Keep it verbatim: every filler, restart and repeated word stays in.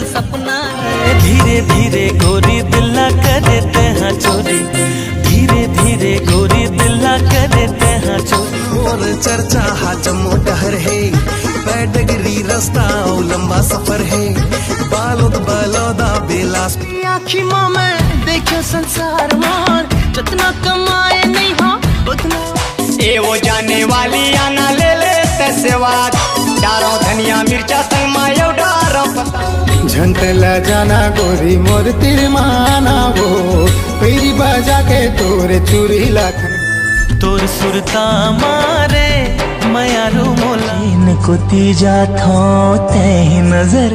सपना। धीरे धीरे गोरी दिल ला करे तेहा चोरी, धीरे धीरे गोरी दिल ला करे तेहा चोरी। मोर चर्चा हा जम्मो डहर हे, पैडगरी रस्ता अउ लंबा सफर हे, बालोद बलौदा बेलास। आँखी मा मैं देखे संसार मान, जतना कमाए नहीं हाँ उतना। ए वो जाने वाली आना ले ले तैसे बात, डारो धनिया मिर्चा संग मा यो डारो पता। झंट ला जाना गोरी मोर तिरमाना वो, पैरी बजा के तोरे चूरी ला। तोर सुरता मारे मयारू मोला। इन कोती जाथो तैही नजर।